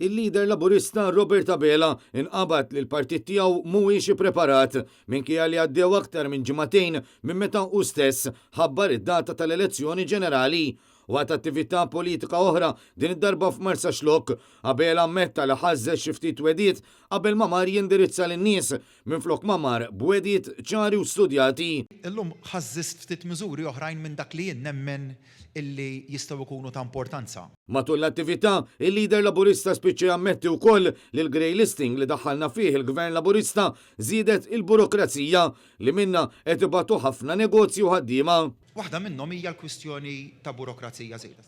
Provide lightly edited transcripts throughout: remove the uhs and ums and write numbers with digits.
Il-leader Laburista Robert Abela inqabad li l-partit tiegħu mhuwiex ippreparat minkejja li għaddew aktar minn ġimagħtejn minn meta hu stess ħabbar id-data tal-elezzjoni ġenerali. Waqt attività politika oħra, din id-darba f'Marsaxlokk, Abela ammetta li ħażżeż xi ftit wegħdiet qabel ma mar jindirizza lin-nies minflok ma mar b'wegħdiet ċari u studjati. Illum ħażżist ftit miżuri oħrajn minn dak li jien nemmen illi jistgħu jkunu ta' importanza. Matul l-attività, il-Leader Laburista spiċċa jammetti wkoll li l-grey listing li daħħalna fih il-Gvern Laburista żiedet il-burokrazija li minnha qed ibatu ħafna negozji u ħaddiema. Waħda minnhom hija l-kwistjoni ta' burokrazija żejda.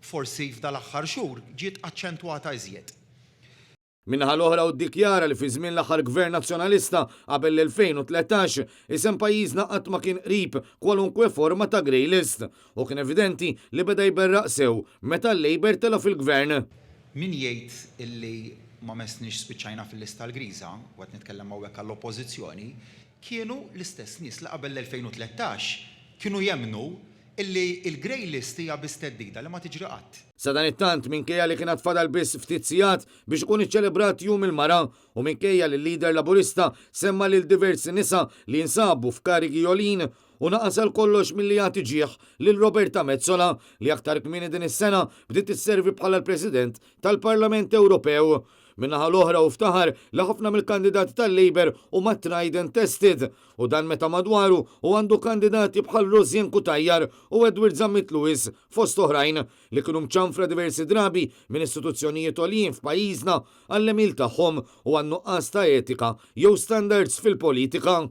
Forsi f'dal-aħħar xhur ġiet aċċentwata iżjed. Min-naħa l-oħra hu ddikjara li fi żmien l-aħħar Gvern Nazzjonalista qabel l-2013, isem pajjiżna qatt ma kien qrib kwalunkwe forma ta' grey list u kien evidenti li beda jberraq sew meta l-Labour tela' fil-Gvern. Min jgħid illi ma messniex spiċċajna fil-lista l-griża, u qed nitkellem hawnhekk għall-Oppożizzjoni, kienu l-istess nies li qabel l-2013 kienu jemmnu illi l-grey list hija biss theddida li ma tiġri qatt. Sadanittant, minkejja li kien għad fadal biss ftit sigħat biex ikun iċċelebrat Jum il-Mara u minkejja li l-Leader Laburista semma lil diversi nisa li jinsabu f'karigi għoljin u naqas għal kollox milli jagħti ġieħ lil Roberta Metsola li aktar kmieni din is-sena bdiet isservi bħala l-President tal-Parlament Ewropew. Min-naħa l-oħra hu ftaħar li ħafna mill-kandidati tal-Labour huma tried and tested u dan meta madwaru hu għandu kandidati bħal Rosianne Cutajar u Edward Zammit Lewis fost oħrajn li kienu mċanfra diversi drabi minn istituzzjonijiet għoljin f'pajjiżna għall-għemil tagħhom u għan-nuqqas ta' etika jew standards fil-politika.